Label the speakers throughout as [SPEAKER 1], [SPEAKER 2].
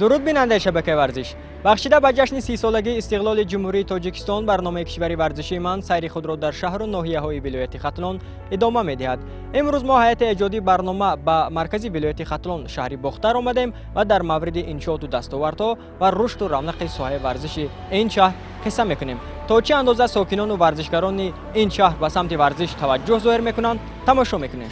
[SPEAKER 1] Дуруд, бинандаи шабакаи варзиш. Бахшида ба ҷашни 30-солагии истиқлоли Ҷумҳурии Тоҷикистон, барномаи кишвари варзишии ман сайри худро дар шаҳру ноҳияҳои вилояти Хатлон идома медиҳад. Имрӯз мо, ҳайати эҷодии барнома, ба маркази вилояти Хатлон, шаҳри Бохтар омадем ва дар мавриди иншооту дастовардҳо ва рушду равнақи соҳаи варзиши ин шаҳр қисса мекунем. То чӣ андоза сокинону варзишгарони ин шаҳр ба самти варзиш таваҷҷӯҳ зоҳир мекунанд, тамошо мекунем.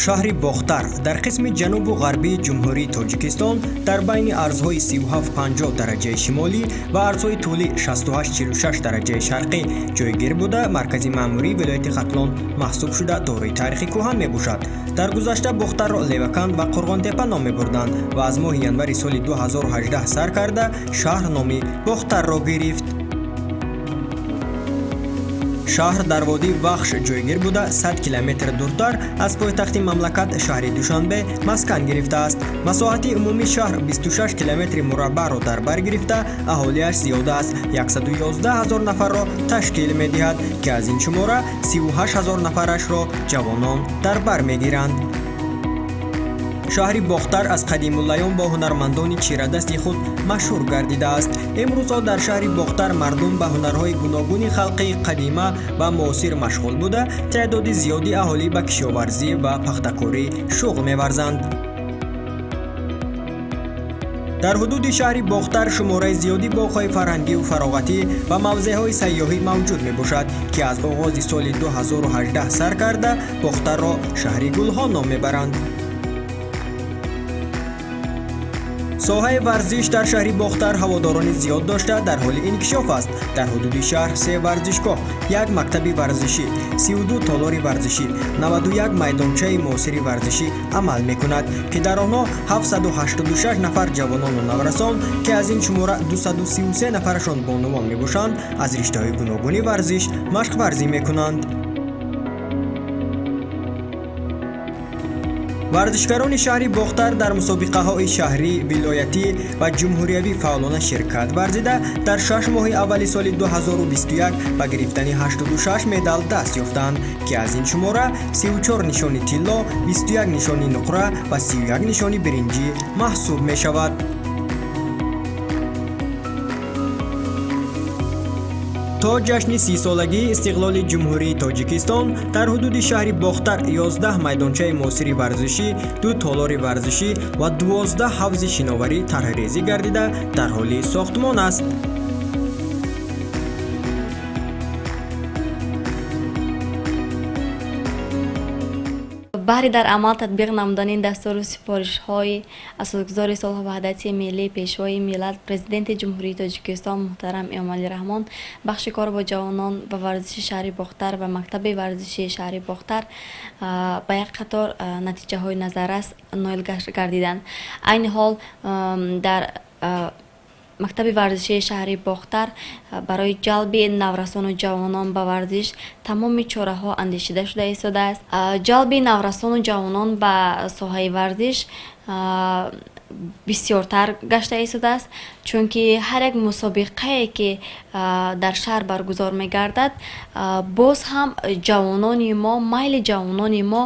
[SPEAKER 1] Шаҳри Бохтар дар қисми ҷанубу ғарбии Ҷумҳурии Тоҷикистон, дар байни арзҳои 37,50 дараҷаи шимолӣ ва арзҳои тӯлӣ 68,46 дараҷаи шарқӣ ҷойгир буда, маркази маъмурии вилояти Хатлон маҳсуб шуда, дорои таърихи кӯҳан мебошад. Дар гузашта Бохтарро Леваканд ва Қурғонтепа ном мебурданд ва аз моҳи январи соли 2018 сар карда шаҳр номи Бохтарро гирифт. Шаҳр дар водии Вахш ҷойгир буда, 100 километр дуртар аз пойтахти мамлакат, шаҳри Душанбе, маскан гирифтааст. Масоҳати умумии шаҳр 26 километри мураббаъро дар бар гирифта, аҳолиаш зиёда аз 111 ҳазор нафарро ташкил медиҳад, ки аз ин шумора 38 ҳазор нафарашро ҷавонон дар бар мегиранд. Шаҳри Бохтар аз қадимулайём бо ҳунармандони чирадасти худ машҳур гардидааст. Имрӯзҳо дар шаҳри Бохтар мардум ба ҳунарҳои гуногуни халқи қадима ва муосир машғул буда, теъдоди зиёди аҳолӣ ба кишоварзӣ ва пахтакорӣ шуғл меварзанд. Дар ҳудуди шаҳри Бохтар шумораи зиёди боғҳои фарҳангиву фароғатӣ ва мавзеъҳои сайёҳӣ мавҷуд мебошад, ки аз оғози соли 2018 сар карда Бохтарро шаҳри гулҳо ном мебаранд. Соҳаи варзиш дар шаҳри Бохтар ҳаводорони зиёд дошта, дар ҳоли инкишоф аст. Дар ҳудуди шаҳр се варзишгоҳ, як мактаби варзишӣ, 32 толори варзишӣ, 91 майдончаи муосири варзишӣ амал мекунад, ки дар онҳо 786 нафар ҷавонону наврасон, ки аз ин шумора 233 нафарашон бонувон мебошанд, аз риштаҳои гуногуни варзиш машқварзӣ мекунанд. Варзишгарони шаҳри Бохтар дар мусобиқаҳои шаҳрӣ, вилоятӣ ва ҷумҳуриявӣ фаъолона ширкат варзида, дар 6 моҳи аввали соли 2021 ба гирифтани 86 медал даст ёфтанд, ки аз ин шумора 34 нишони тилло, 21 нишони нуқра ва 31 нишони биринҷӣ маҳсуб мешавад. То ҷашни 30-солагии истиқлоли Ҷумҳурии Тоҷикистон дар ҳудуди шаҳри Бохтар 11 майдончаи муосири варзишӣ, ду толори варзишӣ ва 12 ҳавзи шиноварӣ тарҳрезӣ гардида, дар ҳоли сохтмон аст.
[SPEAKER 2] Баҳри дар амал татбиқ намудани дастуру супоришҳои Асосгузори сулҳу ваҳдати миллӣ, Пешвои миллат, Президенти Ҷумҳурии Тоҷикистон муҳтарам Эмомалӣ Раҳмон, бахши кор бо ҷавонон ва варзиши шаҳри Бохтар ва мактаби варзишии шаҳри Бохтар ба як қатор натиҷаҳои назаррас ноил гардиданд. Айни ҳол дар мактаби варзишии шаҳри Бохтар барои ҷалби наврасону ҷавонон ба варзиш тамоми чораҳо андешида шуда истодааст. Ҷалби наврасону ҷавонон ба соҳаи варзиш бисёртар гашта истодааст, чунки ҳар як мусобиқае, ки дар шаҳр баргузор мегардад, боз ҳам ҷавонони мо, майли ҷавонони мо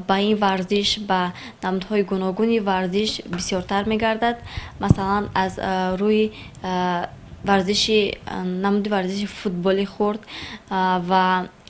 [SPEAKER 2] ба ин варзиш, ба намудҳои гуногуни варзиш бисёртар мегардад. Масалан, аз рӯи варзиши намуди варзиши футболи хурд ва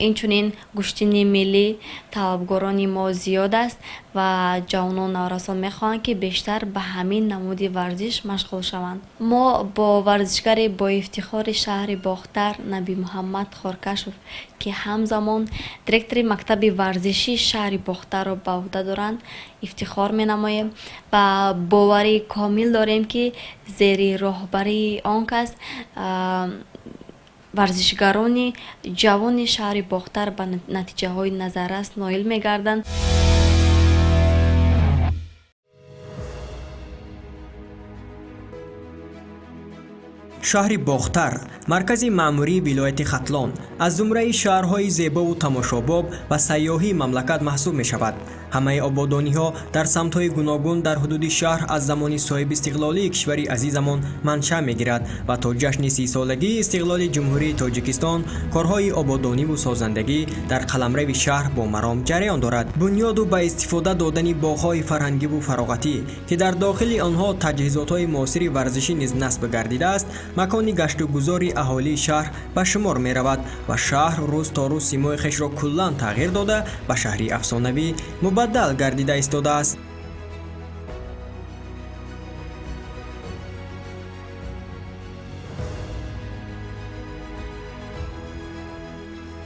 [SPEAKER 2] инчунин гӯштини миллӣ талабгорони мо зиёд аст ва ҷавонон, наврасон мехоҳанд, ки бештар ба ҳамин намуди варзиш машғул шаванд. Мо бо варзишгари боифтихори шаҳри Бохтар Набимуҳаммад Хоркашов, ки ҳамзамон директори мактаби варзишии шаҳри Бохтарро ба ӯҳда доранд, ифтихор менамоем ва боварии комил дорем, ки зери роҳбарии он кас варзишгарони ҷавони шаҳри Бохтар ба натиҷаҳои назаррас ноил мегарданд.
[SPEAKER 1] Шаҳри Бохтар, маркази маъмурии вилояти Хатлон, аз зумраи шаҳрҳои зебову тамошобоб ва сайёҳии мамлакат маҳсуб мешавад. Ҳамаи ободониҳо дар самтҳои гуногун дар ҳудуди шаҳр аз замони соҳибистиқлолии кишвари азизамон маншаъ мегирад ва то ҷашни 30-солагии истиқлоли Ҷумҳурии Тоҷикистон корҳои ободониву созандагӣ дар қаламрави шаҳр бо маром ҷараён дорад. Бунёду ба истифода додани боғҳои фарҳангиву фароғатӣ, ки дар дохили онҳо таҷҳизотҳои муосири варзишӣ низ насб гардидааст, макони гаштугузори аҳолии шаҳр ба шумор меравад ва шаҳр рӯз то рӯз симои хешро куллан тағйир дода, ба шаҳри афсонавӣ мубаддал гардида истодааст.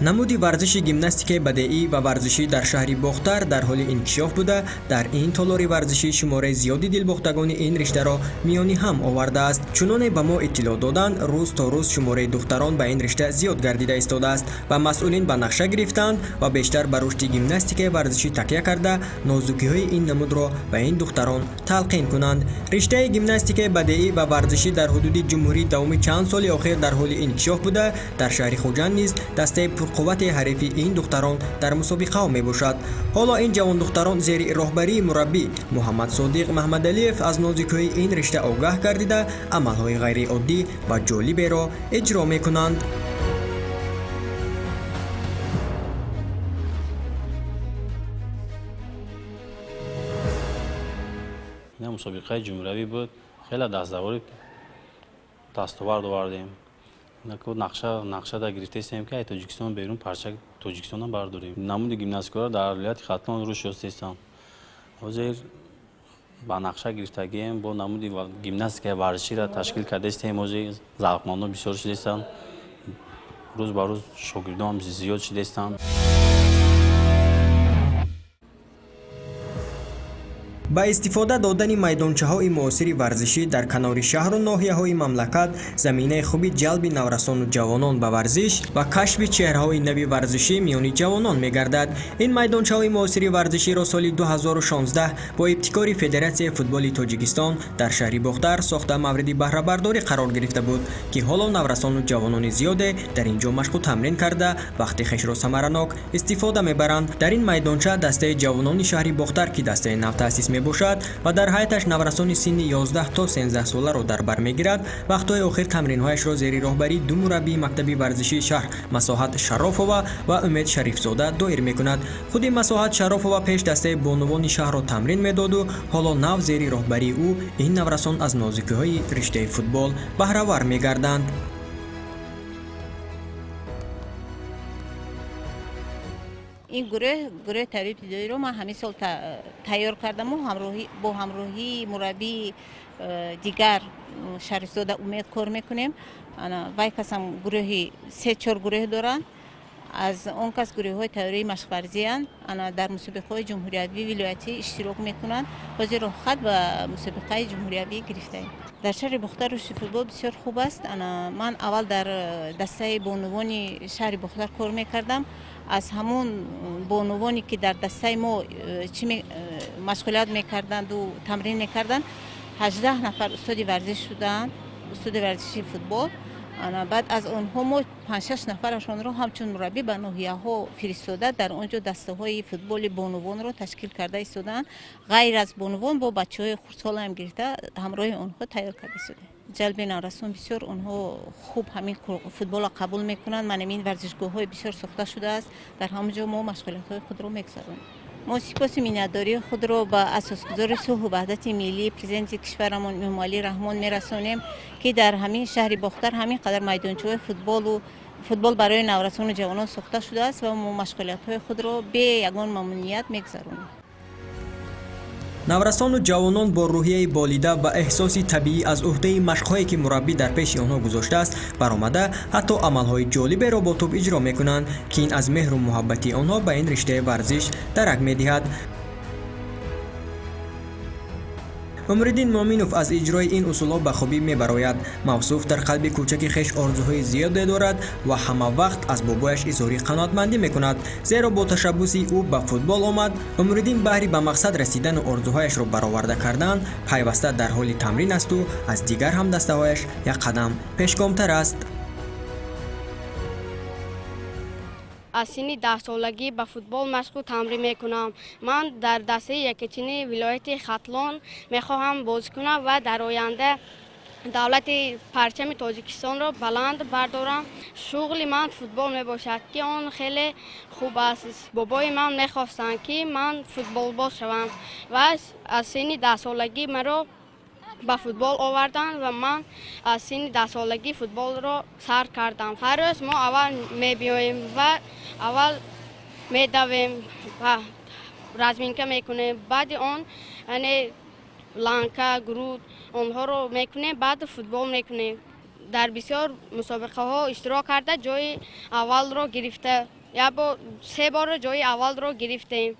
[SPEAKER 1] Намуди варзиши гимнастикаи бадеӣ ва варзишӣ дар шаҳри Бохтар дар ҳоли инкишоф буда, дар ин толори варзишӣ шумораи зиёди дилбохтагони ин риштаро миёни ҳам овардааст. Чуноне ба мо иттилоъ доданд, рӯз то рӯз шумораи духтарон ба ин ришта зиёд гардида истодааст ва масъулин ба нақша гирифтаанд ва бештар ба рушди гимнастикаи варзишӣ такя карда, нозукиҳои ин намудро ба ин духтарон талқин кунанд. Риштаи гимнастикаи бадеӣ ва варзишӣ дар ҳудуди ҷумҳурӣ давоми чанд соли охир дар ҳоли инкишоф буда, дар шаҳри Хуҷанд низ дастаи пурқуввати ҳарифи ин духтарон дар мусобиқаҳо мебошад. Ҳоло ин ҷавондухтарон зери роҳбарии мураббӣ Муҳаммадсодиқ Маҳмадалиев аз нозукиҳои ин ришта огаҳ гардида, амалҳои ғайриоддӣ ва ҷолиберо иҷро мекунанд.
[SPEAKER 3] Ин мусобиқаи ҷумҳуриявӣ буд, хеле дастовард овардем. Нақшада гирифтаистем, ки ай Тоҷикистон берун парчак Тоҷикистонам бардорем. Намуди гимнастикаро дар вилояти Хатлон рушд ёфтаистам. Ҳозир ба нақша гирифтагием, бо намуди гимнастикаи варзиширо ташкил кардаистем. Ҳозир завқмандон бисёр шудаистанд, рӯз ба рӯз шогирдонам зиёд шудаистанд.
[SPEAKER 1] Ба истифода додани майдончаҳои муосири варзишӣ дар канори шаҳру ноҳияҳои мамлакат заминаи хуби ҷалби наврасону ҷавонон ба варзиш ва кашфи чеҳраҳои нави варзишӣ миёни ҷавонон мегардад. Ин майдончаҳои муосири варзиширо соли 2016 бо ибтикори Федератсияи футболи Тоҷикистон дар шаҳри Бохтар сохта мавриди баҳрабардорӣ қарор гирифта буд, ки ҳоло наврасону ҷавонони зиёде дар ин ҷо машқу тамрин карда, вақти хешро самаранок истифода мебаранд. Дар ин майдонча дастаи ҷавонони шаҳри Бохтар, ки дастаи навтаъсис мебошад ва дар ҳайаташ наврасони синни 11 то 13 соларо дар бар мегирад, вақтҳои охир тамринҳояшро зери роҳбарии ду мураббии мактаби варзишии шаҳр Масоҳат Шарофова ва Умед Шарифзода доир мекунад. Худи Масоҳат Шарофова пеш дастаи бонувони шаҳрро тамрин медоду ҳоло нав зери роҳбарии ӯ ин наврасон аз нозукиҳои риштаи футбол баҳравар мегарданд.
[SPEAKER 4] Ин гурӯҳи тарбияи ибтидоиро ман ҳамин сол тайёр кардаму бо ҳамроҳии мураббии дигар Шарифзода Умед кор мекунем. Вай касам гурӯҳи се-чор гурӯҳ доранд. Аз он кас гурӯҳҳои тайёрии машқварзиянд. Дар мусобиқаҳои ҷумҳуриявӣ, вилоятӣ иштирок мекунанд. Ҳозир роҳхат ба мусобиқаи ҷумҳуриявӣ гирифтаем. Дар шаҳри Бохтар рушди футбол бисёр хуб аст. Ман аввал дар дастаи бонувони шаҳри Бохтар кор мекардам. Аз ҳамон бонувоне, ки дар дастаи мо машғулият мекарданду тамрин мекарданд, 18 нафар устоди варзиш шудаанд, устоди варзиши футбол. Баъд аз онҳо мо 5-6 нафарашонро ҳамчун мураббӣ ба ноҳияҳо фиристода, дар он ҷо дастаҳои футболи бонувонро ташкил карда истодаанд. Ғайр аз бонувон бо бачаҳои хурдсолаам гирифта ҳамроҳи онҳо тайёр карда истодаем. Ҷалби наврасон бисёр онҳо хуб ҳамин футболро қабул мекунанд. Ман ин варзишгоҳҳои бисёр сохта шудааст, дар ҳамон ҷо мо машғулиятҳои худро мегузаронем. Мо сипоси миннатдории худро ба асосгузори сулҳу ваҳдати миллӣ, президенти кишварамон Эмомалӣ Раҳмон мерасонем, ки дар ҳамин шаҳри Бохтар ҳамин қадар майдончаҳои футбол барои наврасону ҷавонон сохта шудааст ва мо машғулиятҳои худро бе ягон мамнуният мегузаронем.
[SPEAKER 1] Наврасону ҷавонон бо рӯҳияи болида ва эҳсоси табиӣ аз ӯҳдаи машқҳое, ки мураббӣ дар пеши онҳо гузоштааст, баромада, ҳатто амалҳои ҷолиберо бо тӯб иҷро мекунанд, ки ин аз меҳру муҳаббати онҳо ба ин риштаи варзиш дарак медиҳад. Умриддин Муъминов аз иҷрои ин усулҳо ба хубӣ мебарояд. Мавсуф дар қалби кӯчаки хеш орзуҳои зиёде дорад ва ҳама вақт аз бобояш изҳори қаноатмандӣ мекунад, зеро бо ташаббуси ӯ ба футбол омад. Умриддин баҳри ба мақсад расидану орзуҳояшро бароварда кардан пайваста дар ҳоли тамрин асту аз дигар ҳамдастаҳояш як қадам пешгомтар аст.
[SPEAKER 5] Аз синни 10-солагӣ ба футбол машқу тамрин мекунам. Ман дар дастаи якачини вилояти Хатлон мехоҳам бозӣ кунам ва дар оянда давлати парчами Тоҷикистонро баланд бардорам. Шуғли ман футбол мебошад, ки он хеле хуб аст. Бобои ман мехостанд, ки ман футболбоз шавам ва аз синни 10-солагӣ маро ба футбол оварданд ва ман аз синни 10-солагӣ футболро сар кардам. Ҳар рӯз мо аввал мебиёем ва аввал медавем ва разминка мекунем, баъди он яъне ланка, груд онҳоро мекунем, баъд футбол мекунем. Дар бисёр мусобиқаҳо иштирок карда, ҷои аввалро гирифта, як бор, се борро ҷои аввалро гирифтем.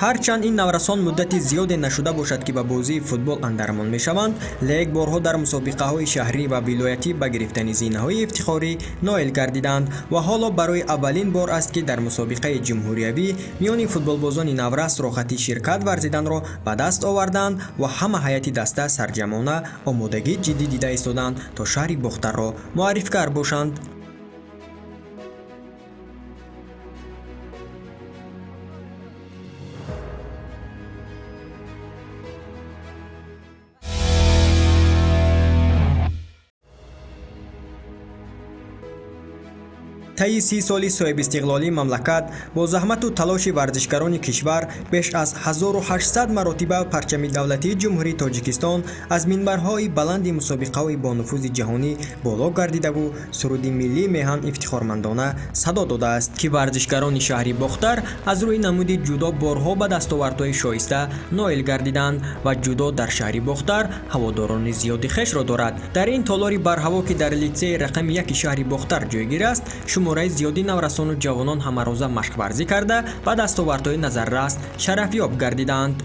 [SPEAKER 1] Ҳарчанд ин наврасон муддати зиёде нашуда бошад, ки ба бозии футбол андармон мешаванд, лек борҳо дар мусобиқаҳои шаҳрӣ ва вилоятӣ ба гирифтани зинаҳои ифтихорӣ ноил гардиданд ва ҳоло барои аввалин бор аст, ки дар мусобиқаи ҷумҳуриявӣ миёни футболбозони наврас роҳати ширкат варзиданро ба даст оварданд ва ҳама ҳайати даста сарҷамона омодагии ҷиддӣ дида истоданд, то шаҳри Бохтарро муаррифгар бошанд. Таи 30 соли соҳибистиқлолии мамлакат бо заҳмату талоши варзишгарони кишвар беш аз 1800 маротиба парчами давлатии Ҷумҳурии Тоҷикистон аз минбарҳои баланди мусобиқаҳои бонуфузи ҷаҳонӣ боло гардидаву суруди миллии меҳан ифтихормандона садо додааст, ки варзишгарони шаҳри Бохтар аз рӯи намуди ҷудо борҳо ба дастовардҳои шоиста ноил гардиданд ва ҷудо дар шаҳри Бохтар ҳаводорони зиёди хешро дорад. Дар ин толори барҳаво, ки дар литсеи рақами яки шаҳри Бохтар ҷойгир аст, шумораи зиёди наврасону ҷавонон ҳамарӯза машқварзӣ карда, ба дастовардҳои назаррас шарафёб гардиданд.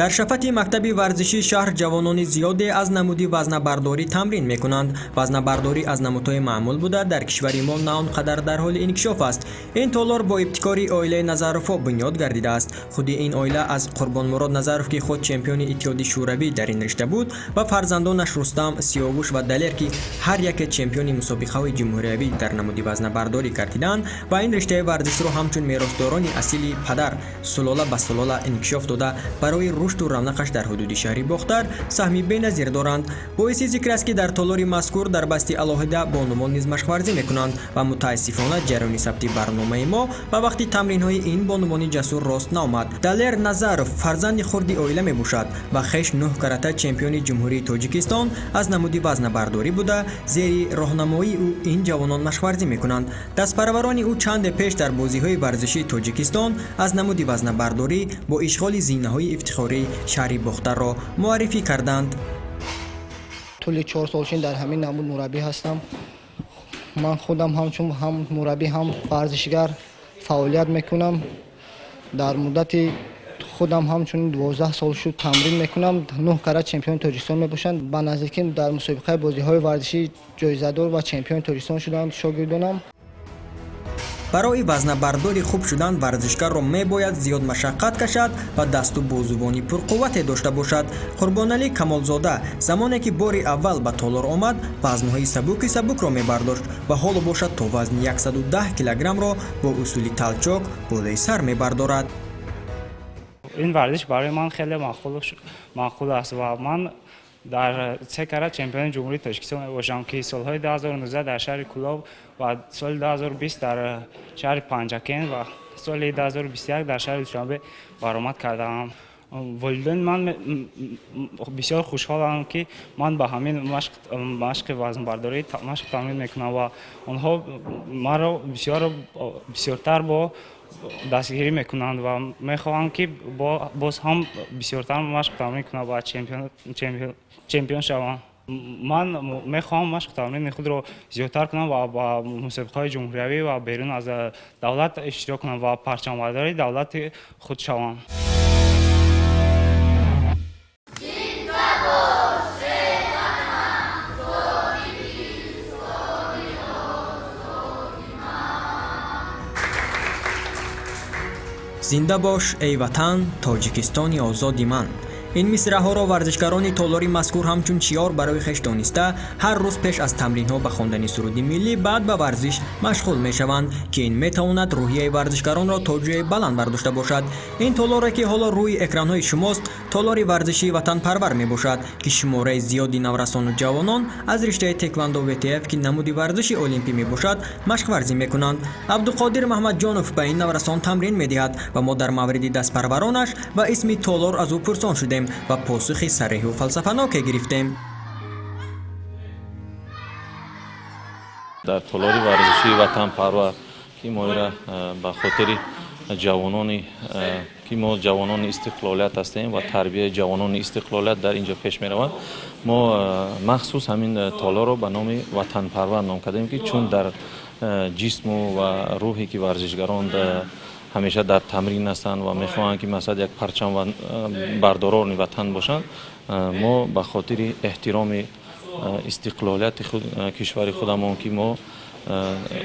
[SPEAKER 1] Дар шафати мактаби варзишии шаҳр ҷавонони зиёде аз намуди вазнабардорӣ тамрин мекунанд. Вазнабардорӣ аз намудҳои маъмул буда, дар кишвари мо на он қадар дар ҳоли инкишоф аст. Ин толор бо ибтикори оилаи Назаровҳо бунёд гардидааст. Худи ин оила аз Қурбонмурод Назаров, ки худ чемпиони Иттиҳоди Шӯравӣ дар ин ришта буд, ва фарзандонаш Рустам, Сиёвуш ва Далер, ки ҳар яке чемпиони мусобиқаҳои ҷумҳуриявӣ дар намуди вазнабардорӣ гардиданд ва ин риштаи варзишро ҳамчун меросдорони асили падар сулола ба сулола инкишоф дода, барои рушду равнақаш дар ҳудуди шаҳри Бохтар саҳми беназир доранд. Боиси зикр аст, ки дар толори мазкур дар басти алоҳида бонувон низ машқварзӣ мекунанд ва мутаассифона ҷараёни сабти барномаи мо ба вақти тамринҳои ин бонувони ҷасур рост наомад. Далер Назаров фарзанди хурди оила мебошад ва хеш нӯҳ карата чемпиони Ҷумҳурии Тоҷикистон аз намуди вазнабардорӣ буда, зери роҳнамоии ӯ ин ҷавонон машқварзӣ мекунанд. Дастпарварони ӯ чанде пеш дар бозиҳои варзишии Тоҷикистон аз намуди вазнабардорӣ бо ишғоли зинаҳои ифтихорӣ шаҳри Бохтарро муаррифӣ карданд.
[SPEAKER 6] Тӯли 4 сол шин дар ҳамин намуд мураббӣ ҳастам. Ман худам ҳамчун ҳам мураббӣ, ҳам варзишгар фаъолият мекунам. Дар муддати худам ҳамчунин 12 сол шуд тамрин мекунам. Нӯҳ карат чемпиони Тоҷикистон мебошанд. Ба наздикӣ дар мусобиқаи бозиҳои варзишӣ ҷоизадор ва чемпиони Тоҷикистон шуданд шогирдонам.
[SPEAKER 1] Барои вазнабардори хуб шудан варзишгарро мебояд зиёд машаққат кашад ва дасту бозувони пурқуввате дошта бошад. Қурбоналӣ Камолзода замоне ки бори аввал ба толор омад, вазнҳои сабуки сабукро мебардошт ва ҳоло бошад то вазни 110 килограммро бо усули толчок болои сар мебардорад.
[SPEAKER 7] Ин варзиш барои ман хеле маъқул аст ва ман дар се карат чемпиони Ҷумҳурии Тоҷикистон мебошам, ки солҳои 2019 дар шаҳри Кӯлоб ва соли 2020 дар шаҳри Панҷакент ва соли 2021 дар шаҳри Душанбе баромад кардаам. Волидони ман бисёр хушҳоланд, ки ман ба ҳамин машқи вазнбардорӣ машқ тамрин мекунам ва онҳо маро бисёртар бо дастгирӣ мекунанд ва мехоҳанд, ки боз ҳам бисёртар машқ тамрин кунам ва чемпион шавам. Ман мехоҳам машқ тамрини худро зиёдтар кунам ва ба мусобиқаҳои ҷумҳуриявӣ ва берун аз давлат иштирок кунам ва парчамбардори давлати худ шавам.
[SPEAKER 1] Зинда бош, эй Ватан, Тоҷикистони озоди ман. Ин мисраъҳоро варзишгарони толори мазкур ҳамчун шиор барои хеш дониста, ҳар рӯз пеш аз тамринҳо ба хондани суруди миллӣ, баъд ба варзиш машғул мешаванд, ки ин метавонад рӯҳияи варзишгаронро то ҷое баланд бардошта бошад. Ин толоре, ки ҳоло рӯи экранҳои шумост, толори варзишии Ватанпарвар мебошад, ки шумораи зиёди наврасону ҷавонон аз риштаи теквандо ВТФ, ки намуди варзиши олимпӣ мебошад, машқварзӣ мекунанд. Абдуқодир Маҳмадҷонов ба ин наврасон тамрин медиҳад ва мо дар мавриди дастпарваронаш ва исми толор аз ӯ пурсон шудем ва посухи сареҳу фалсафаноке гирифтем.
[SPEAKER 8] Дар толори варзишии Ватанпарвар, ки мо ира ба хотири ҷавонони, ки мо ҷавонони истиқлолият ҳастем ва тарбияи ҷавонони истиқлолият дар ин ҷо пеш меравад, мо махсус ҳамин толорро ба номи Ватанпарвар ном кардем, ки чун дар ҷисму ва рӯҳе ки варзишгарон ҳамеша дар тамрин ҳастанд ва мехоҳанд, ки масалан як парчам бардорони ватан бошанд, мо ба хотири эҳтироми истиқлолияти кишвари худамон, ки мо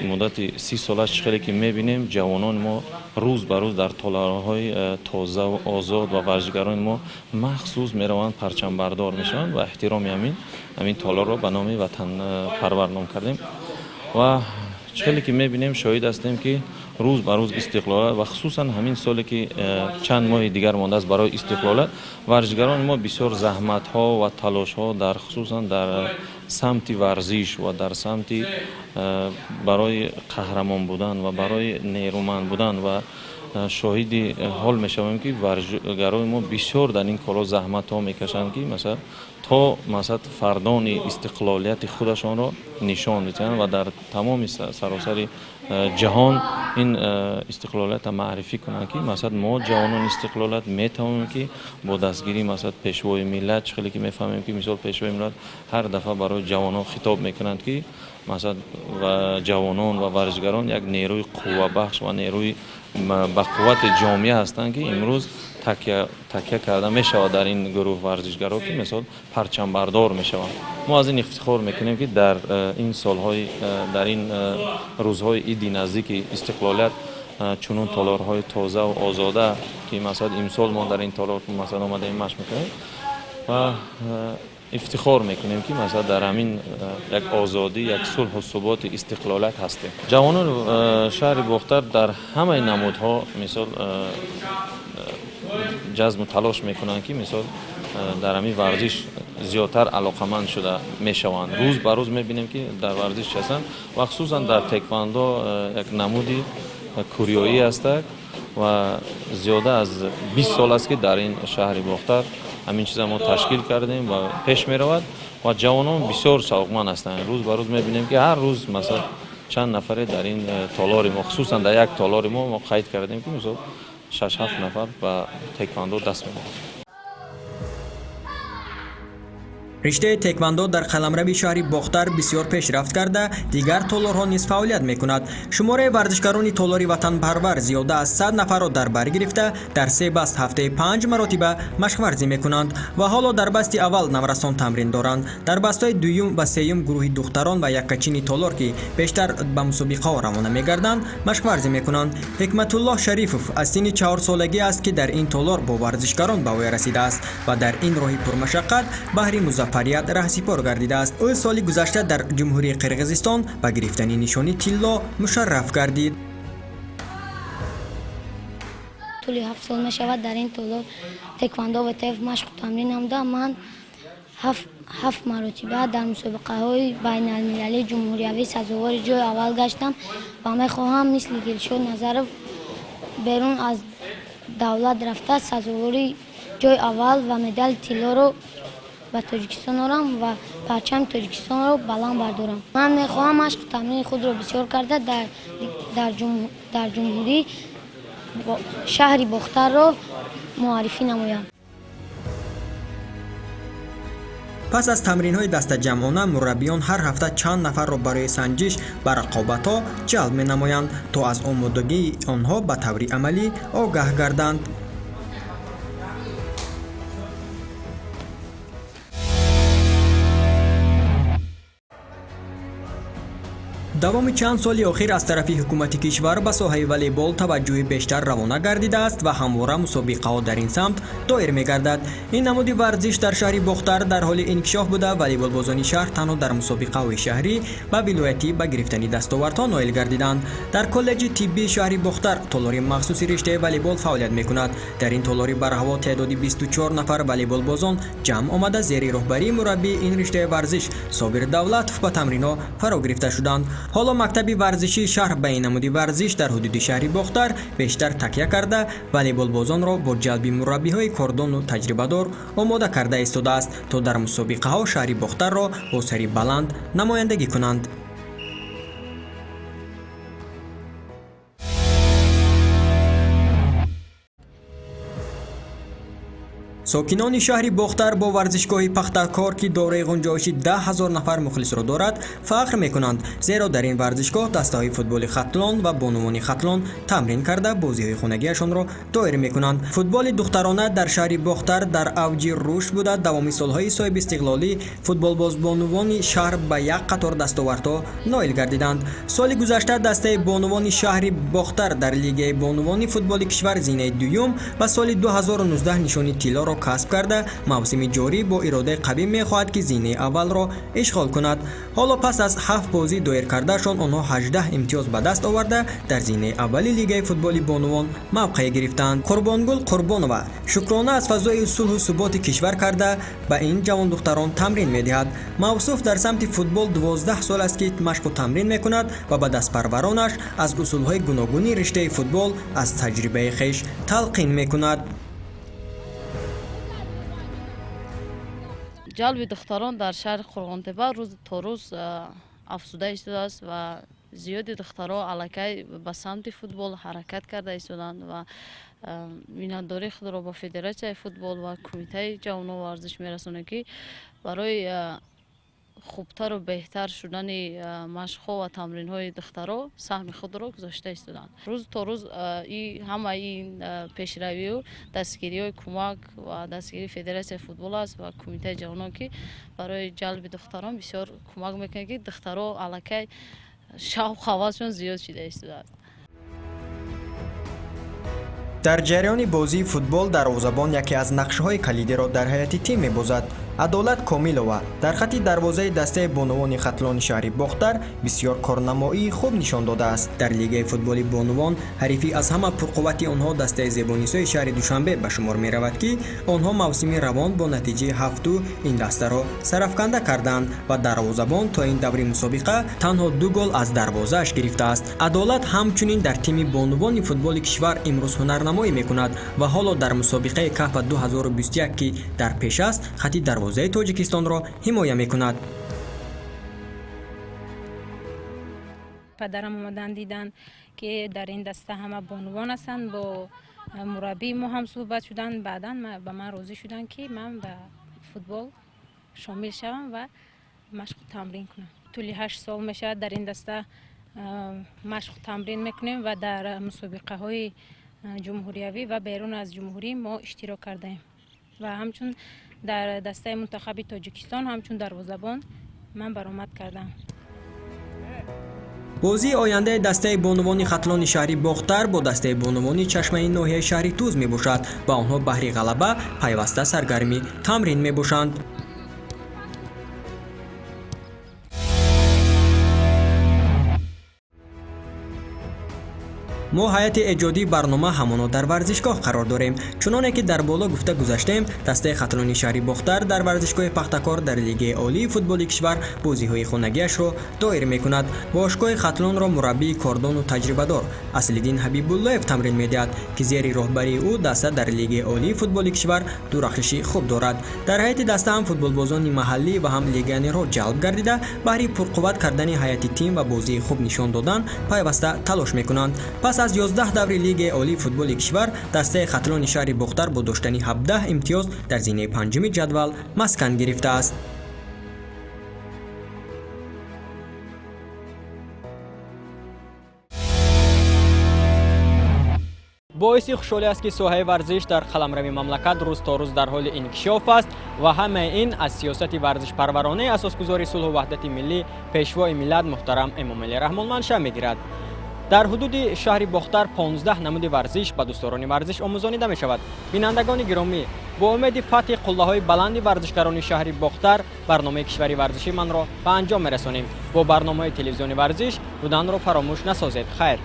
[SPEAKER 8] муддати 30 сола чӣ хеле ки мебинем, ҷавонони мо рӯз ба рӯз дар толорҳои тозаву озод ва варзишгарони мо махсус мераванд, парчамбардор мешаванд ва эҳтироми ҳамин толорро ба номи Ватанпарвар ном кардем. Ва чӣ хеле ки мебинем, шоҳид ҳастем, ки рӯз ба рӯз истиқлолият ва хусусан ҳамин соле, ки чанд моҳи дигар мондааст барои истиқлолият, варзишгарони мо бисёр заҳматҳо ва талошҳо дар хусусан дар самти варзиш ва дар самти барои қаҳрамон будан ва барои нерӯманд будан ва шоҳиди ҳол мешавем, ки варзишгарони мо бисёр дар ин корҳо заҳматҳо мекашанд, ки масалан то масалан фардони истиқлолияти худашонро нишон медиҳанд ва дар тамоми саросари ҷаҳон ин истиқлолиятро маърифӣ кунанд, ки масалан мо ҷавонони истиқлолият метавонем, ки бо дастгирии масалан Пешвои миллат, чӣ хеле ки мефаҳмем, ки мисол Пешвои миллат ҳар дафъа барои ҷавонон хитоб мекунанд, ки масалан ва ҷавонон ва варзишгарон як нерӯи қуввабахш ва нерӯи ба қуввати ҷомеа ҳастанд, ки имрӯз такя карда мешавад дар ин гурӯҳ варзишгаро, ки мисол парчамбардор мешаванд. Мо аз ин ифтихор мекунем, ки дар ин солҳои, дар ин рӯзҳои иди наздики истиқлолият чунун толорҳои тозаву озода, ки масалан имсол мо дар ин толор масалан омадаем, машқ мекунем ва ифтихор мекунем, ки масалан дар ҳамин як озодӣ, як сулҳу суботи истиқлолият ҳастем. Ҷавонони шаҳри Бохтар дар ҳамаи намудҳо мисол ҷазму талош мекунанд, ки мисол дар ҳамин варзиш зиёдтар алоқаманд шуда мешаванд. Рӯз ба рӯз мебинем, ки дар варзиш ҳастанд ва хусусан дар теквандо, як намуди кӯриёӣ ҳастак ва зиёда аз 20 сол аст, ки дар ин шаҳри Бохтар ҳамин чиза мо ташкил кардем ва пеш меравад ва ҷавонон бисёр шавқманд ҳастанд. Рӯз ба рӯз мебинем, ки ҳар рӯз масалан чанд нафаре дар ин толори мо, хусусан дар як толори мо қайд кардем, ки мисол шаш ҳафт нафар ба теквандо даст мезананд.
[SPEAKER 1] Риштаи теквандо дар қаламрави шаҳри Бохтар бисёр пешрафт карда, дигар толорҳо низ фаъолият мекунад. Шумораи варзишгарони толори Ватанпарвар зиёда аз 100 нафарро дар бар гирифта, дар се баст ҳафтаи панҷ маротиба машқварзӣ мекунанд ва ҳоло дар басти аввал наврасон тамрин доранд. Дар бастҳои дуюм ва сеюм гурӯҳи духтарон ва яккачини толор, ки бештар ба мусобиқаҳо равона мегарданд, машқварзӣ мекунанд. Ҳикматуллоҳ Шарифов аз синни 4-солагӣ аст, ки дар ин толор бо варзишгарон ба воя расидааст ва дар ин роҳи пурмашаққат баҳри музаффарият раҳсипор гардидааст. Ӯ соли гузашта дар Ҷумҳурии Қирғизистон ба гирифтани нишони тилло мушарраф гардид.
[SPEAKER 9] Тӯли 7 сол мешавад, дар ин толор теквандо ВТФ машқу тамрин намуда, ман ҳафт маротиба дар мусобиқаҳои байналмилалии ҷумҳуриявӣ сазовори ҷои аввал гаштам ва мехоҳам мисли Дилшод Назаров берун аз давлат рафта, сазовори ҷои аввал ва медали тиллоро ба Тоҷикистон орам ва парчами Тоҷикистонро баланд бардорам. Ман мехоҳам машқу тамрини худро бисёр карда, дар ҷумҳурӣ шаҳри Бохтарро муаррифӣ намоям.
[SPEAKER 1] Пас аз тамринҳои дастаҷамъона мураббиён ҳар ҳафта чанд нафарро барои санҷиш ба рақобатҳо ҷалб менамоянд, то аз омодагии онҳо ба таври амалӣ огаҳ гарданд. Давоми чанд соли охир аз тарафи ҳукумати кишвар ба соҳаи волейбол таваҷҷӯҳи бештар равона гардидааст ва ҳамвора мусобиқаҳо дар ин самт доир мегардад. Ин намуди варзиш дар шаҳри Бохтар дар ҳоли инкишоф буда, волейболбозони шаҳр танҳо дар мусобиқаҳои шаҳрӣ ва вилоятӣ ба гирифтани дастовардҳо ноил гардиданд. Дар коллеҷи тиббии шаҳри Бохтар толори махсуси риштаи волейбол фаъолият мекунад. Дар ин толори барҳаво теъдоди 24 нафар волейболбозон ҷамъ омада, зери роҳбарии мураббии ин риштаи варзиш Собир Давлатов ба тамринҳо фаро гирифта шуданд. Ҳоло мактаби варзишии шаҳр ба ин намуди варзиш дар ҳудуди шаҳри Бохтар бештар такя карда, волейболбозонро бо ҷалби мураббиҳои кордону таҷрибадор омода карда истодааст, то дар мусобиқаҳо шаҳри Бохтарро бо сари баланд намояндагӣ кунанд. Сокинони шаҳри Бохтар бо варзишгоҳи Пахтакор, ки дораи ғунҷоиши 10 000 нафар мухлисро дорад, фахр мекунанд, зеро дар ин варзишгоҳ дастаҳои футболи Хатлон ва бонувони Хатлон тамрин карда, бозиҳои хонагиашонро доир мекунанд. Футболи духтарона дар шаҳри Бохтар дар авҷи рушд буда, давоми солҳои соҳибистиқлолӣ футболбозбонувони шаҳр ба як қатор дастовардҳо ноил гардиданд. Соли гузашта дастаи бонувони шаҳри Бохтар дар лигаи бонувони футболи кишвар зинаи дуюм ва соли 2019 нишони тиллоро касб карда, мавсими ҷорӣ бо иродаи қавӣ мехоҳад, ки зинаи аввалро ишғол кунад. Ҳоло пас аз ҳафт бозӣ доир кардаашон онҳо 18 имтиёз ба даст оварда, дар зинаи аввали лигаи футболи бонувон мавқеъ гирифтаанд. Қурбонгул Қурбонова шукрона аз фазои сулҳу суботи кишвар карда, ба ин ҷавондухтарон тамрин медиҳад. Мавсуф дар самти футбол 12 сол аст, ки машқу тамрин мекунад ва ба дастпарваронаш аз усулҳои гуногуни риштаи футбол аз таҷрибаи хеш талқин мекунад.
[SPEAKER 10] Ҷалби духтарон дар шаҳри Қурғонтепа рӯз то рӯз афзуда истодааст ва зиёди духтаро аллакай ба самти футбол ҳаракат карда истоданд ва миннатдории худро ба федератсияи футбол ва кумитаи ҷавонон варзиш мерасонем, ки барои хубтару беҳтар шудани машқҳо ва тамринҳои духтаро саҳми худро гузошта истоданд. Рӯз то рӯз ҳамаи ин пешравию дастгириҳои кӯмак ва дастгирии федератсияи футбол аст ва кумитаи ҷавонон, ки барои ҷалби духтарон бисёр кӯмак мекунад, ки духтаро аллакай шавқу ҳавасшон зиёд шуда истодааст.
[SPEAKER 1] Дар ҷараёни бозии футбол дарвозабон яке аз нақшҳои калидиро дар ҳайати тим мебозад. Адолат Комилова дар хатти дарвозаи дастаи бонувони Хатлони шаҳри Бохтар бисёр корнамоии хуб нишон додааст. Дар лигаи футболи бонувон ҳарифи аз ҳама пурқуввати онҳо дастаи Зебонисои шаҳри Душанбе ба шумор меравад, ки онҳо мавсими равон бо натиҷаи 7-2 ин дастаро сарафканда карданд ва дарвозабон то ин даври мусобиқа танҳо ду гол аз дарвозааш гирифтааст. Адолат ҳамчунин дар тими бонувони футболи кишвар имрӯз ҳунарнамоӣ мекунад ва ҳоло дар мусобиқаи Кафа 2021, ки дар пеш аст, хатти дарвозаи Тоҷикистонро ҳимоя мекунад.
[SPEAKER 11] Падарам омадан, диданд, ки дар ин даста ҳама бонувон ҳастанд. Бо мураббии мо ҳам суҳбат шуданд. Баъдан ба ман розӣ шуданд, ки ман ба футбол шомил шавам ва машқу тамрин кунам. Тӯли 8 сол мешавад, дар ин даста машқу тамрин мекунем ва дар мусобиқаҳои ҷумҳуриявӣ ва берун аз ҷумҳурӣ мо иштирок кардаем ва ҳамчун дар дастаи мунтахаби Тоҷикистон ҳамчун дарвозабон ман баромад кардам.
[SPEAKER 1] Бозии ояндаи дастаи бонувони Хатлони шаҳри Бохтар бо дастаи бонувони Чашмаи ноҳияи шаҳри Туз мебошад ва онҳо баҳри ғалаба пайваста саргарми тамрин мебошанд. Мо, ҳайати эҷодии барнома, ҳамоно дар варзишгоҳ қарор дорем. Чуноне ки дар боло гуфта гузаштем, дастаи Хатлони шаҳри Бохтар дар варзишгоҳи Пахтакор дар лигаи олии футболи кишвар бозиҳои хонагиашро доир мекунад. Бошгоҳи Хатлонро мураббии кордону таҷрибадор Аслиддин Ҳабибуллоев тамрин медиҳад, ки зери роҳбарии ӯ даста дар лигаи олии футболи кишвар дурахшиши хуб дорад. Дар ҳайати даста ҳам футболбозони маҳаллӣ ва ҳам легионерҳо ҷалб гардида, баҳри пурқувват кардани ҳайати тим ва бозии хуб нишон додан пайваста талош мекунанд. Пас аз 11 даври лигаи олии футболи кишвар дастаи Хатлони шаҳри Бохтар бо доштани 17 имтиёз дар зинаи панҷуми ҷадвал маскан гирифтааст. Боиси хушҳолӣ аст, ки соҳаи варзиш дар қаламрави мамлакат рӯз то рӯз дар ҳоли инкишоф аст ва ҳамаи ин аз сиёсати варзишпарваронаи асосгузори сулҳу ваҳдати миллӣ, Пешвои миллат муҳтарам Эмомалӣ Раҳмон маншаъ мегирад. Дар ҳудуди шаҳри Бохтар 15 намуди варзиш ба дӯстдорони варзиш омӯзонида мешавад. Бинандагони гиромӣ, бо умеди фатҳи қуллаҳои баланди варзишгарони шаҳри Бохтар барномаи кишвари варзиши манро ба анҷом мерасонем. Бо барномаҳои телевизиони варзиш буданро фаромӯш насозед. Хайр.